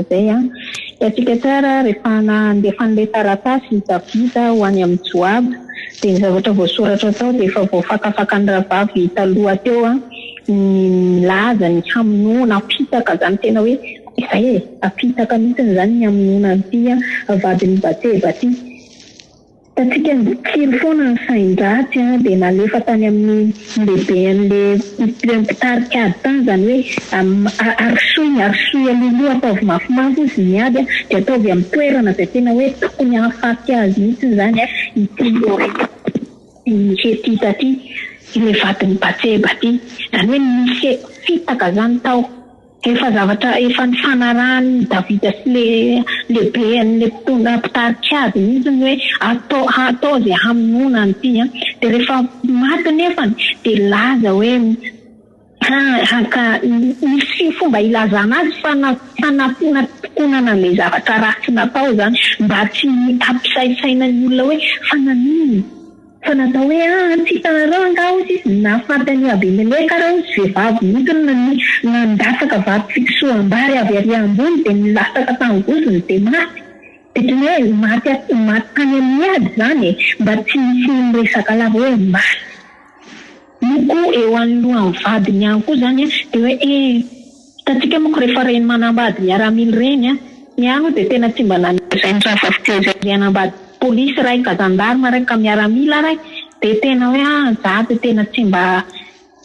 izay. Hitantsika tsara rehefa nandefa an'ilay taratasy i Davida ho any amin'i Joaba, dia ny zavatra voasoratra tao dia efa voafakafakan'ny rahavavy taloha teo ny milaza ny hamonoana apitaka izany, tena hoe izay e, apitaka mihitsy izany ny hamonoana an'ity vadin'i Batseba ity. Hitantsika nitsiry foana ny sain-dratsy dia nalefa tany amin'ny lehiben'ilay mpitarika ady tany izany hoe arosoy arosoy alohaloha ataovy mafimafy hozy ny ady dia ataovy amin'ny toerana izay tena hoe tokony hahafaty azy mihitsy izany ity Hetita ity, ilay vadin'i Batseba ity. Izany hoe nisy fitaka izany tao. Efa zavatra efa nifanarahan'i Davida sy le lehiben'le mpitondra mpitarika ady mihitsy ny hoe atao hatao izay hamonoana an'ity an. Dia rehefa maty nefany dia laza hoe ha ka misy fomba ilazana azy fa fanampiana tokonana an'ilay zavatra ratsy natao izany mba tsy hampisainsaina ny olona hoe fa naninona. Fa natao hoe aa tsy hitanareo angaha hozy izy nahafaty an'i Abimeleka ary hozy vehivavy mihitsy no nandatsaka vato fikosoham-bary avy ary ambony dia nilatsaka tamin'ny vozony dia maty. Dia toy ny hoe maty maty tany amin'ny ady izany e! Mba tsy hisian'ny resaka lava hoe maty. Moa koa eo anoloan'ny vadiny ihany koa izany dia hoe eh! Hitantsika manko rehefa ireny manambady miaramila ireny an! Ny ahy aloha dia tena tsy mba nanao izay ny rahavavy teo izay hanambady polisy iray ka gendarme iray ka miaramila iray dia tena hoe ah! za dia tena tsy mba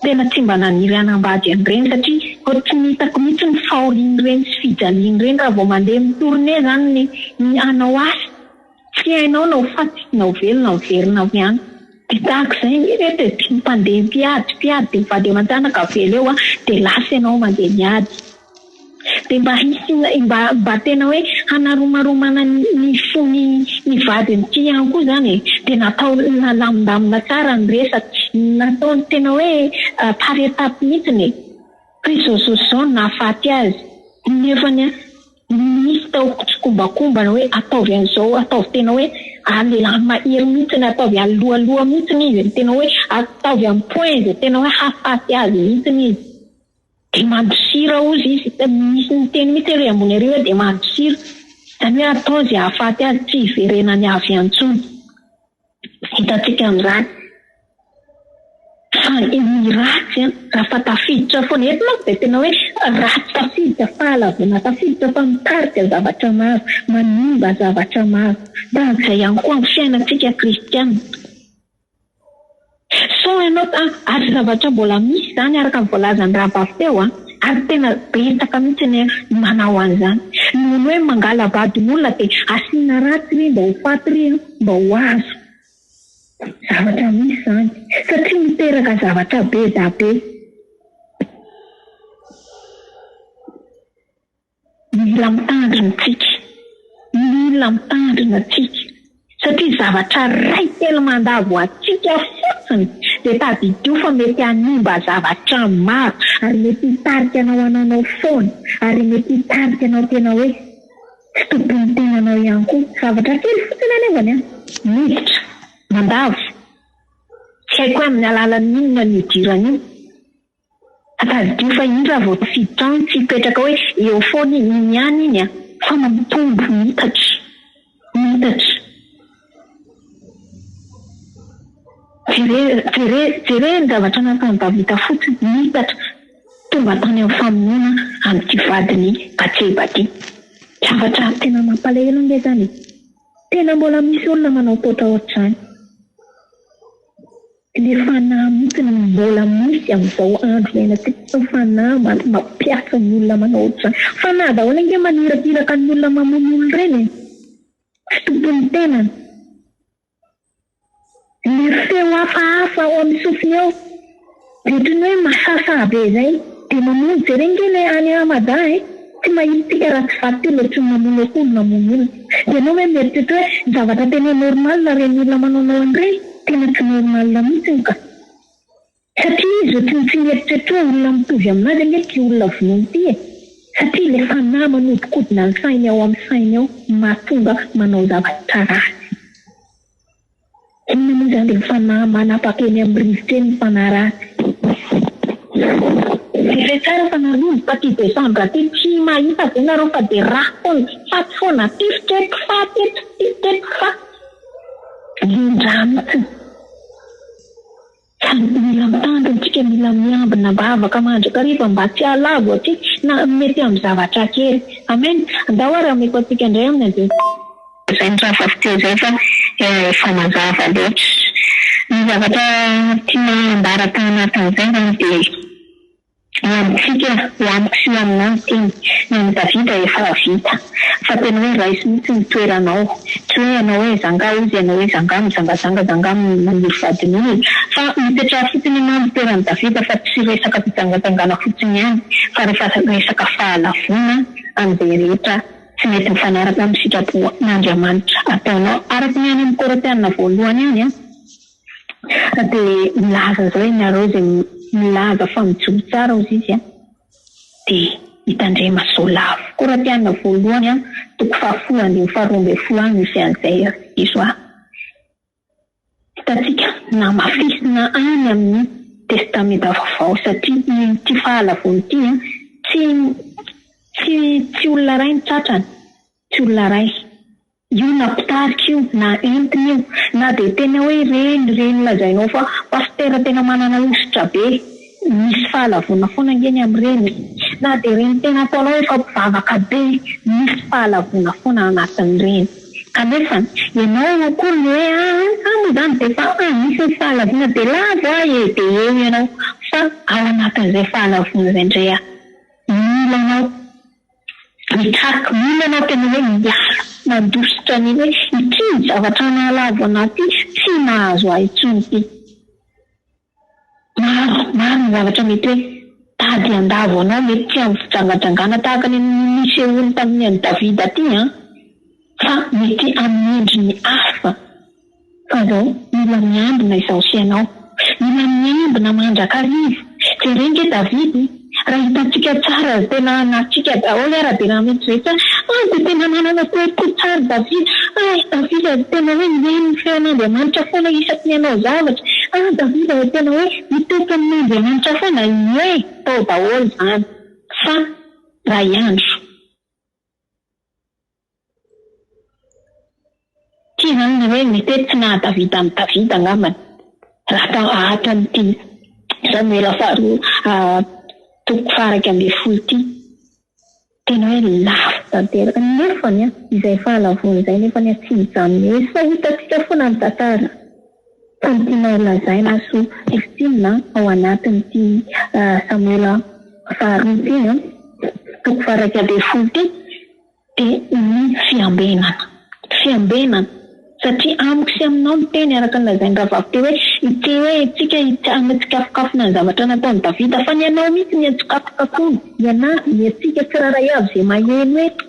tena tsy mba naniry hanambady an'ireny satria koa tsy ny hitako mihitsy ny fahorian'ireny sy fijalian'ireny raha vao mandeha mi-tourner izany ny hanao asa. Tsy hainao na ho faty na ho velona miverina ao ihany. Dia tahaka izay ange ireto e, tsy mpandeha mpiady mpiady dia mivady aman-janaka avela eo dia lasa ianao mandeha miady. Dia mba hisy mba mba tena hoe hanaromaromana ny fon'ny ny vadiny ity ihany koa izany e. Dia natao nalamindamina tsara ny resaka, nataony tena hoe par étape mihitsiny e. Hoe izao izao izao no nahafaty azy. Nefany an. Misy tao tsikombakombana hoe ataovy an'izao, ataovy tena hoe lehilahy mahery mihitsiny, ataovy alohaloha mihitsiny izy, tena hoe ataovy amin'ny point izay tena hoe hahafaty azy mihitsiny izy. Dia mandosira hozy izy, misy niteny mihitsy ery ambony ery hoe dia mandosira. Izany hoe atao izay hahafaty azy tsy hiverenany avy intsony. Hitantsika amin'izany fa ny ratsy raha fa tafiditra foana, eto manko dia tena hoe ratsy tafiditra, fahalavoana tafiditra fa mitarika zavatra maro, manimba zavatra maro. Tahaka izay ihany koa amin'ny fiainantsika kristiana. Sao ianao ka, ary zavatra mbola misy izany araka ny voalazan'ny rahavavy teo an, ary tena betsaka mihitsy ny manao an'izany. Noho ny hoe mangala-badin'olona dia asiana ratsy re mba ho faty re an, mba ho azo. Zavatra misy izany, satria miteraka zavatra be da be. Mila mitandrina tsika. Mila mitandrina tsika. Satria zavatra ray telo mandavo antsika fotsiny dia tadidio fa mety hanimba zavatra maro ary mety hitarika anao hananao foana ary mety hitarika anao tena hoe tsy tompon'ny tenanao ihany koa. Zavatra kely fotsiny anefany an! Miditra. Mandavo. Tsy haiko hoe amin'ny alalan'ny inona no idiran'io. Tadidio fa iny raha vao tafiditra ao tsy hipetraka hoe eo foana iny, iny ihany iny an! Fa mampitombo, miitatra, miitatra. Jere, jere, jere ny zavatra nataon'i Davida fotsiny, miitatra, tonga tany amin'ny famonoana an'ity vadin'i Batseba ity. Zavatra tena mampalahelo ange izany e! Tena mbola misy olona manao toetra ohatr'izany. Ilay fanahy mihitsy no mbola misy amin'izao andro iainantsika izao, fanahy mampiasa ny olona manao ohatr'izany. Fanahy daholo ange manirakiraka ny olona mamono olona ireny e! Tsy tompon'ny tenany. Ilay feo hafahafa ao amin'ny sofiny ao dia ohatran'ny hoe masasaha be izay dia mamono. Jereo ange ilay any Mada e! Tsy mahita tsika raha tsy vaky teo ilay tsy mamono akoho no namono olona. Dia ianao ve mieritreritra hoe zavatra tena normal ireny olona manaonao an'ireny? Tena tsy normal mihitsiny ka. Satria izy ohatry ny tsy mieritreritra hoe olona mitovy aminazy ange ity olona vonoiny ity e. Satria ilay fanahy manodikodina ny sainy ao amin'ny sainy ao mahatonga manao zavatra ratsy. Inona moa izany ilay fanahy manapaka eny amin'ny rivotra eny ny fanahy ratsy? Jereo tsara fa nanomboka aty desambra aty tsy mahita ve nareo fa dia ra foana, faty foana, tifitra eto faty eto, tifitra eto faty. Lendra mihitsy. Fa mila mitandrina tsika, mila miambina vavaka mandrakariva mba tsy hahalavo antsika na mety amin'ny zavatra kely. Amen. Andao ary hameko antsika indray amin'ny andininy. Izay ny rahavavy teo izay fa efa mazava loatra. Ny zavatra tiana ambara tao anatin'izay izany dia ho amintsika, ho amiko sy ho aminao ny teny. Ny an'i Davida efa vita. Fa tena hoe raiso mihitsy ny toeranao. Tsy hoe ianao hoe zangah hozy ianao hoe zangah mijangajanga, zangah maniry vadin'olona. Fa mipetraha fotsiny ianao amin'ny toeran'i Davida fa tsy resaka fijangajangana fotsiny ihany fa rehefa resaka fahalavoana amin'izay rehetra tsy mety mifanaraka amin'ny sitrapon'Andriamanitra ataonao. Araka ny any amin'ny Korintiana voalohany any an, dia milaza izao ianareo izay milaza fa mijoro tsara hozy izy an, dia mitandrema sao lavo. Korintiana voalohany an, toko fahafolo andininy faharoa ambin'ny folo any misy an'izay ry diso ahy. Hitantsika namafisina any amin'ny Testamenta Vaovao satria ity fahalavoana ity tsy tsy tsy olona iray no tratrany, tsy olona iray. Io na mpitarika io na entina io na dia tena hoe ireny ireny lazainao fa pasitera tena manana hosotra be, misy fahalavoana foana ange ny amin'ireny e! Na dia ireny tena ataonao efa mpivavaka be, misy fahalavoana foana anatin'ireny. Kanefa ianao akory ny hoe aa ah moa izany dia efa ah misy ny fahalavoana dia lavo aho e dia eo ianao fa ao anatin'izay fahalavoana izay indray ah mila anao mitraka, mila anao tena hoe miala, mandositra an'iny hoe ity ny zavatra nahalavo anah ity tsy mahazo ahy intsony ity. Maro, maro ny zavatra mety hoe tady handavo anao, mety tsy amin'ny fijangajangana tahaka ny nisehoany tamin'ny an'i Davida aty an, fa mety amin'ny endriny hafa. Fa izao, mila miambina izaho sy ianao. Mila miambina mandrakariva. Jereo ange Davida e! Raha hitantsika tsara tena anatsika daholo ara dia raha mety rehetra ah dia tena nanana toe-po tsara Davida ah Davida dia tena hoe mihaino ny feon'Andriamanitra foana isaky ny hanao zavatra ah Davida dia tena hoe mitoky amin'Andriamanitra foana ie tao daholo izany fa ray andro Ity izany ilay hoe mety hoe tsy naha Davida an'i Davida angambany raha tao ato amin'ity Samoela faharoa toko faha-11 ity. Tena hoe lavo tanteraka. Nefany izay fahalavoana izay nefany tsy mijanona eo. Efa hitantsika foana ny tantara. Fa ny tiana holazaina sy ho fintinina ao anatin'ity Samoela faharoa ity, toko faha-11 ity, dia ny fiambenana. Fiambenana. Satria amiko sy aminao ny teny, araka ny lazain'ny rahavavy teo hoe, ity hoe isika hanatsikafokafona ny zavatra nataon'i Davida, fa ny anao mihitsy ny antsokafokafona, ny anà, ny antsika tsirairay avy izay maheno eto.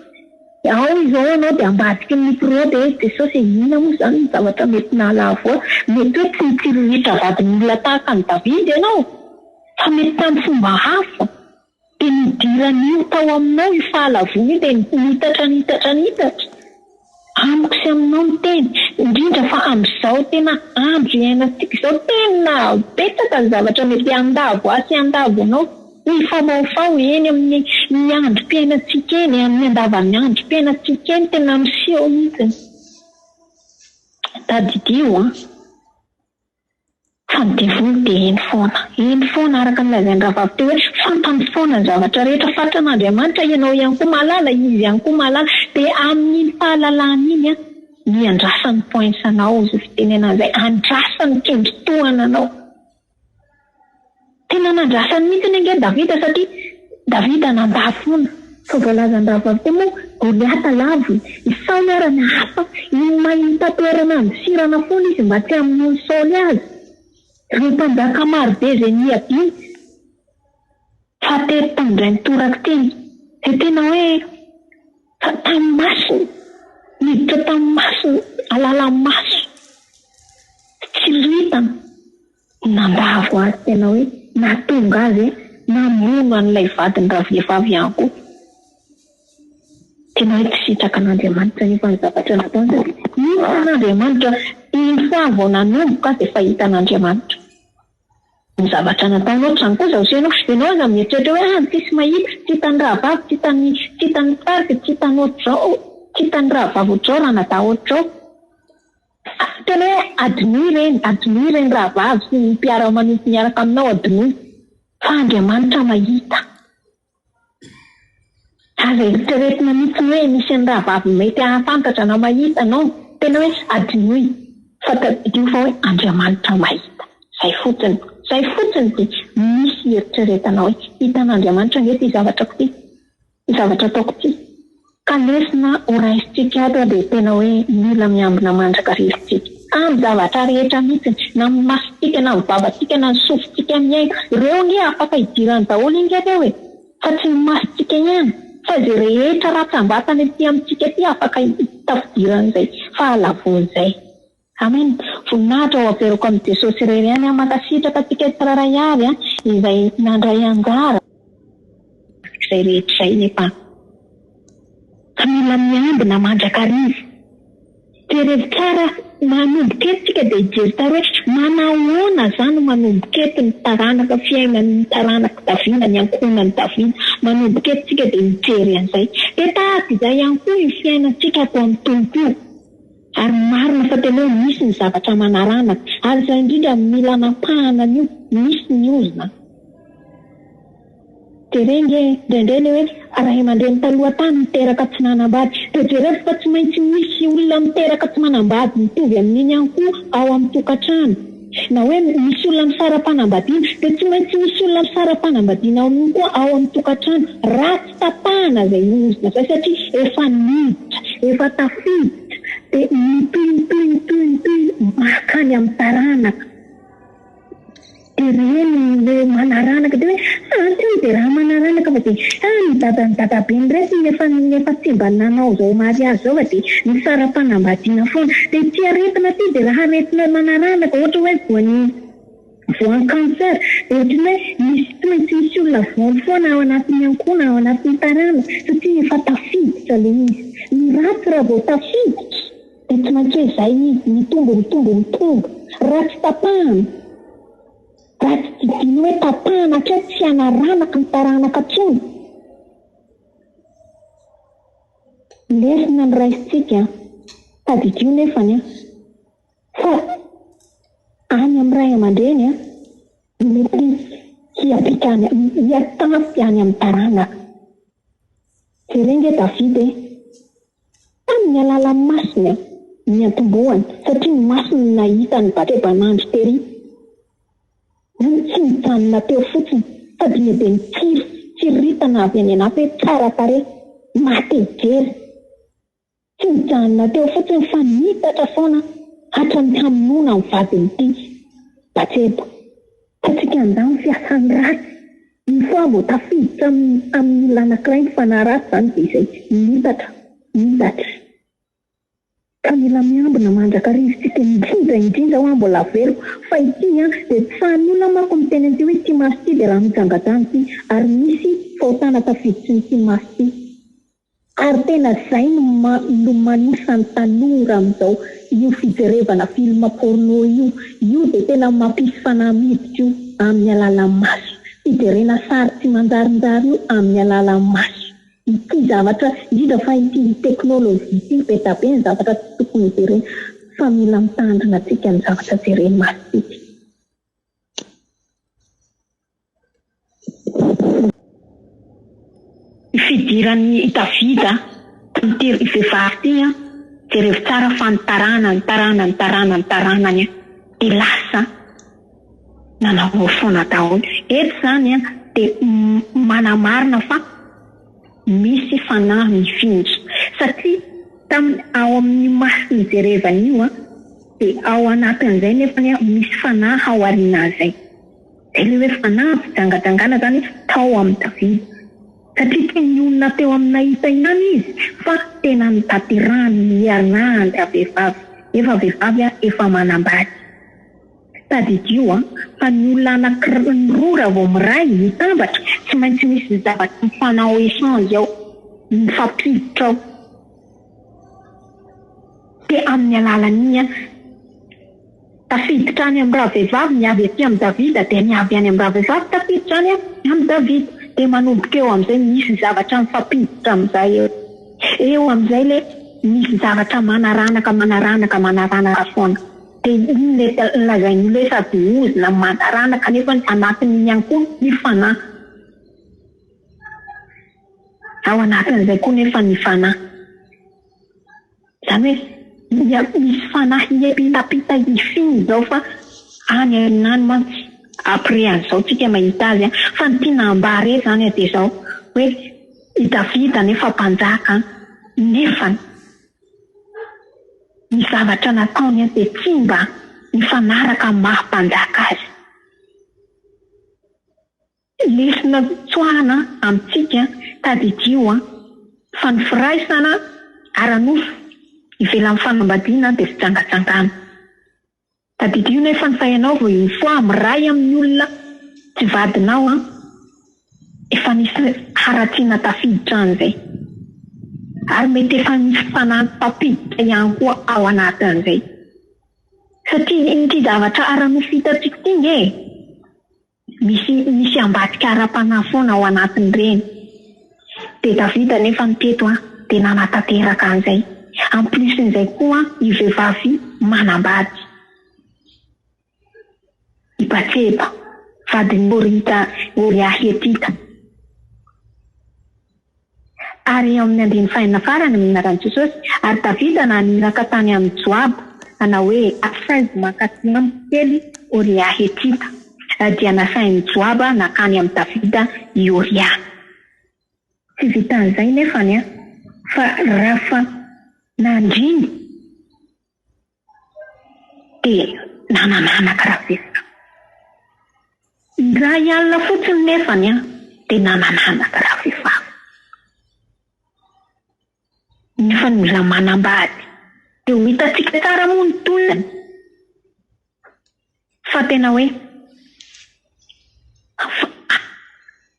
Ao izao ianao dia ambadiky ny micro dia hoe Jesosy e, inona moa izany ny zavatra mety nahalavo ahy? Mety hoe tsy nitsiriritra vadin'olona tahaka an'i Davida ianao, fa mety tamin'ny fomba hafa. Dia nidiran'io tao aminao io fahalavoana io dia nitatra nitatra nitatra. Amiko sy aminao ny teny, indrindra fa amin'izao tena andro iainantsika izao, tena betsaka ny zavatra mety handavo ahy sy handavo anao, hifamahofaho eny amin'ny ny androm-piainantsika eny, amin'ny andavanandrom-piainantsika eny, tena miseho mihitsy. Tadidio an! Fa ny devoly dia eny foana, eny foana araka ny lazain'ny rahavavy teo hoe fantany foana ny zavatra rehetra, fantan'Andriamanitra, ianao ihany koa mahalala, izy ihany koa mahalala, dia amin'iny fahalalana iny an, ny andrasany points anao, izay fitenenana izay, andrasany kendritohana anao. Tena nandrasany mihitsy ange Davida satria Davida nandà foana. Fa voalazan-drahavavy teo moa Goliata lavony. I Saoly ara ny hafa iny mahita toerana handosirana foana izy mba tsy hamonoan'i Saoly azy. Ireo mpanjaka maro be izay niadiany fa tery tamin'indray nitoraka teny. Dia tena hoe fa tamin'ny masony, niditra tamin'ny masony, alalan'ny maso. Fitsiriritana. Nandavo azy tena hoe nahatonga azy namono an'ilay vadiny ravehivavy ihany koa. Tena hoe tsy sitraka an'Andriamanitra anefa ny zavatra nataony satria hitan'Andriamanitra une fois vao nanomboka dia efa hitan'Andriamanitra. Ny zavatra nataonao ohatr'izany koa izao ianao, ianao aza mieritreritra hoe ah tsisy mahita, tsy hitan'ny rahavavy, tsy hitan'ny tsy hitan'ny mpitarika, tsy hitan'ny ohatr'izao, tsy hitan'ny rahavavy ohatr'izao, ranadahy ohatr'izao. Tena hoe adinoy ireny, adinoy ireny rahavavy sy ny mpiara-manompo miaraka aminao, adinoy. Fa Andriamanitra mahita. Aza eritreretina mihitsy ny hoe misy an'ny rahavavy mety hahafantatra na mahita, non, tena hoe adinoy fa tadidio fa hoe Andriamanitra mahita, zay fotsiny, zay fotsiny dia misy hieritreretana hoe hitan'Andriamanitra ange ity zavatrako ity, ity zavatra ataoko ity. Ka lesona ho raisintsika ato dia tena hoe mila miambina mandrakariva isika. Amin'ny zavatra rehetra mihitsy, na amin'ny masontsika, na amin'ny vavantsika, na ny sofintsika mihaino. Ireo anie afaka idirany daholo ange ireo e! Fa tsy ny masontsika ihany, fa izay rehetra ratsambatana ety amintsika ety afaka tafidiran'izay fahalavoana izay. Amen! Voninahitra ho averiko amin'i Jesosy irery ihany aho. Mankasitraka antsika tsirairay avy izay nandray anjara. Izay rehetra izay nefa mila miambina mandrakariva. Jerevo tsara manomboka eto tsika dia hijery tsara hoe manahoana zany manomboka eto ny taranaka fiainan'ny taranak'i Davida, ny ankohonan'i Davida. Manomboka eto tsika dia hijery an'izay. Dia tahaka izay ihany koa io fiainantsika ato amin'ny Tompo io. Ary marina fa tena hoe misy ny zavatra manaranaka. Ary izay indrindra no mila anampahana an'io, misy ny ozona. Jereo nge indraindray le hoe ray aman-dreny taloha tany niteraka tsy nanambady. Dia jereo fa tsy maintsy misy olona miteraka tsy manambady mitovy amin'iny ihany koa ao amin'ny tokantrano. Na hoe misy olona misara-panambadiana dia tsy maintsy misy olona misara-panambadiana ao amin'iny koa ao amin'ny tokantrano. Raha tsy tapahana izay ozona izay satria efa niditra, efa tafiditra dia mitohy mitohy mitohy mitohy mankany amin'ny taranaka. Dia ireny le manaranaka dia hoe ah ty dia raha manaranaka fa dia ah ny dadan'ny dadabeny ireto no efa efa tsy mba nanao izao mariazy izao fa dia nisara-panambadiana foana. Dia ity aretina ity dia raha aretina manaranaka ohatra hoe voan'ny voan'ny cancer dia ohatran'ny hoe misy tsy maintsy misy olona voany foana ao anatin'ny ankohonana, ao anatin'ny taranaka satria efa tafiditra ilay izy. Ny ratsy raha vao tafiditra. Dia tsy maintsy hoe izay izy, mitombo, mitombo, mitombo. Raha tsy tapahana, raha tsy didiana hoe tapahana hatreo tsy hanaranaka ny taranaka intsony. Lesona no raisintsika, tadidio nefany an, fa any amin'ny ray aman-dreny an, no mety hiampita any, hiatafy any amin'ny taranaka. Jereo ange Davida e! Tamin'ny alalan'ny masony niantombohany, satria ny masony no nahita an'i Bateba nandry tery. Io tsy nijanona teo fotsiny fa dia dia nitsiry fitsiriritana avy any anaty hoe tsara tarehy, maha te hijery. Tsy nijanona teo fotsiny fa nitatra foana hatramin'ny hamonoana ny vadin'ity Batseba. Fa tsika handà ny fiasan'ny ratsy. Une fois vao tafiditra amin'ny olona anankiray ny fanahy ratsy izany dia izay, miitatra, miitatra. Ka mila miambina mandrakariva isika, indrindra indrindra hoa mbola averiko fa ity an, dia tsy sahin'ny olona manko miteny an'ity hoe ity maso ity dia raha mijangajanga ity ary misy fahotana tafiditry ny ity maso ity. Ary tena zay no no manosa ny tanora amin'izao, io fijerevana film porno io, io dia tena mampisy fanahy miditra io amin'ny alalan'ny maso, fijerena sary tsy manjarinjary io amin'ny alalan'ny maso, ity zavatra, indrindra fa ity teknolojia ity, be da be ny zavatra tsy tokony ho jerena, fa mila mitandrina tsika ny zavatra jeren'ny masontsika. Ny fidiran'i Davida tamin'ity vehivavy ity, jerevo tsara fa ny taranany, taranany, taranany, taranany dia lasa nanao foana daholo. Eto izany dia manamarina fa misy fanahy mifindra satria tamin'ny ao amin'ny masony jerevana io dia ao anatin'izay nefa misy fanahy ao aorianan'izay. Izay ilay hoe fanahy fijangajangana izany tao amin'i Davida. Satria tsy nionona teo amin'ny nahita ihany izy fa tena notanterahany ny niarahany ravehivavy, nefa vehivavy efa manambady. Tadidio fa ny olona anankiroa raha vao miray, mitambatra, tsy maintsy misy zavatra mifanao échange ao, mifampiditra ao. Dia amin'ny alalan'iny. Tafiditra any amin'ny ravehivavy ny avy aty amin'i Davida, dia ny avy any amin'ny ravehivavy tafiditra any amin'i Davida. Dia manomboka eo amin'izay misy zavatra mifampiditra amin'izay eo. Eo amin'izay ilay misy zavatra manaranaka, manaranaka, manaranaka foana. Dia iny ilay lazain'ny olona hoe sady ozona manaranaka nefa anatin'iny ihany koa ny fanahy. Ao anatin'izay koa nefa ny fanahy. Izany hoe misy fanahy hiampitampita hifiny izao fa any aoriana any mantsy après an'izao tsika mahita azy an. Fa ny tiana ambara eto izany dia izao hoe i Davida anefa mpanjaka an, nefany ny zavatra nataony dia tsy mba nifanaraka amin'ny maha mpanjaka azy. Lesona tsoahana amintsika, tadidio fa ny firaisana ara-nofo ivelan'ny fanambadiana dia fijangajangana. Tadidio nefa fa ianao vao une fois miray amin'ny olona tsy vadinao an, efa misy haratsiana tafiditra any izay. Ary mety efa misy fanahy mpampiditra ihany koa ao anatin'izay. Satria ity zavatra ara-nofo hitantsika ity nge e! Misy misy ambadika ara-panahy foana ao anatin'ireny. Dia Davida anefa ny teto an, dia nanatanteraka an'izay. En plus n'izay koa io vehivavy manambady. I Batseba, vadin'i Orita Oria Hetita. Ary eo amin'ny andininy fahenina farany, amin'ny anaran'i Jesosy, ary Davida naniraka tany amin'i Joaba, hanao hoe, Asaivo mankaty amiko kely Oria Hetita. Dia nasain'i Joaba nankany amin'i Davida i Oria. Tsy vitan'izay nefany, fa rafa nandriny dia nanananaka ravehivavy. Indray alina fotsiny nefany dia nanananaka ravehivavy. Nefa ny olona manambady dia ho hitantsika tsara moa ny tohiny fa tena hoe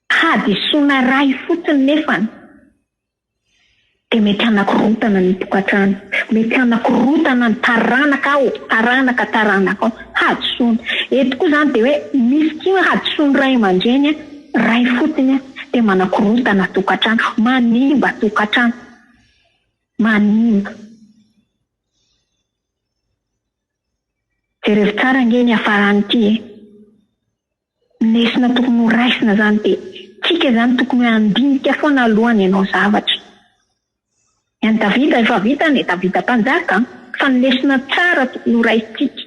hadisoana iray fotsiny nefany dia mety hanakorontana ny tokantrano, mety hanakorontana ny taranaka ao, taranaka taranaka ao, hadisoana. Eto koa izany dia hoe misy koa hadisoan'ny ray aman-dreny, ray fotsiny dia manakorontana tokantrano, manimba tokantrano, manimba. Jerevo tsara ange ny hiafaran'ity e. Ny lesona tokony ho raisina zany dia tsika zany tokony hoe handinika foana alohan'ny hanao zavatra. Ny an'i Davida efa vitany e, Davida mpanjaka an! Fa ny lesona tsara tokony ho raisintsika,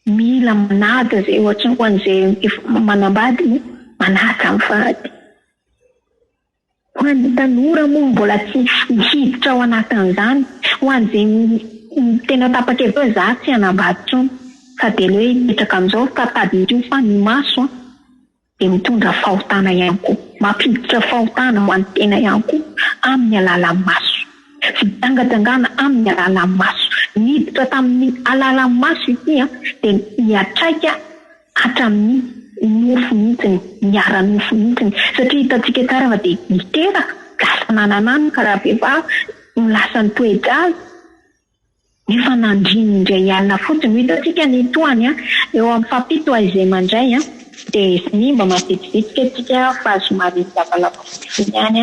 mila manaja izay ohatra ho an'izay efa manambady moa, manaja ny vady. Ho an'ny tanora moa mbola tsy hiditra ao anatin'izany, ho an'izay tena tapa-kevitra hoe za tsy hanambady intsony fa dia aleo hipetraka amin'izao fa tadidio fa ny maso dia mitondra fahotana ihany koa, mampiditra fahotana ho an'ny tena ihany koa amin'ny alalan'ny maso. Fijangajangana amin'ny alalan'ny maso. Niditra tamin'ny alalan'ny maso ity dia niatraika hatramin'ny nofo mihitsiny, ny ara-nofo mihitsiny, satria hitantsika tsara fa dia niteraka, lasa nanananaka ravehivavy, no lasa nitoe-jaza, nefa nandriny indray alina fotsiny. Ho hitantsika ny tohiny eo amin'ny fahafito izay mandray dia simba mavitribitrika isika fa somary lavalava fotsiny ihany.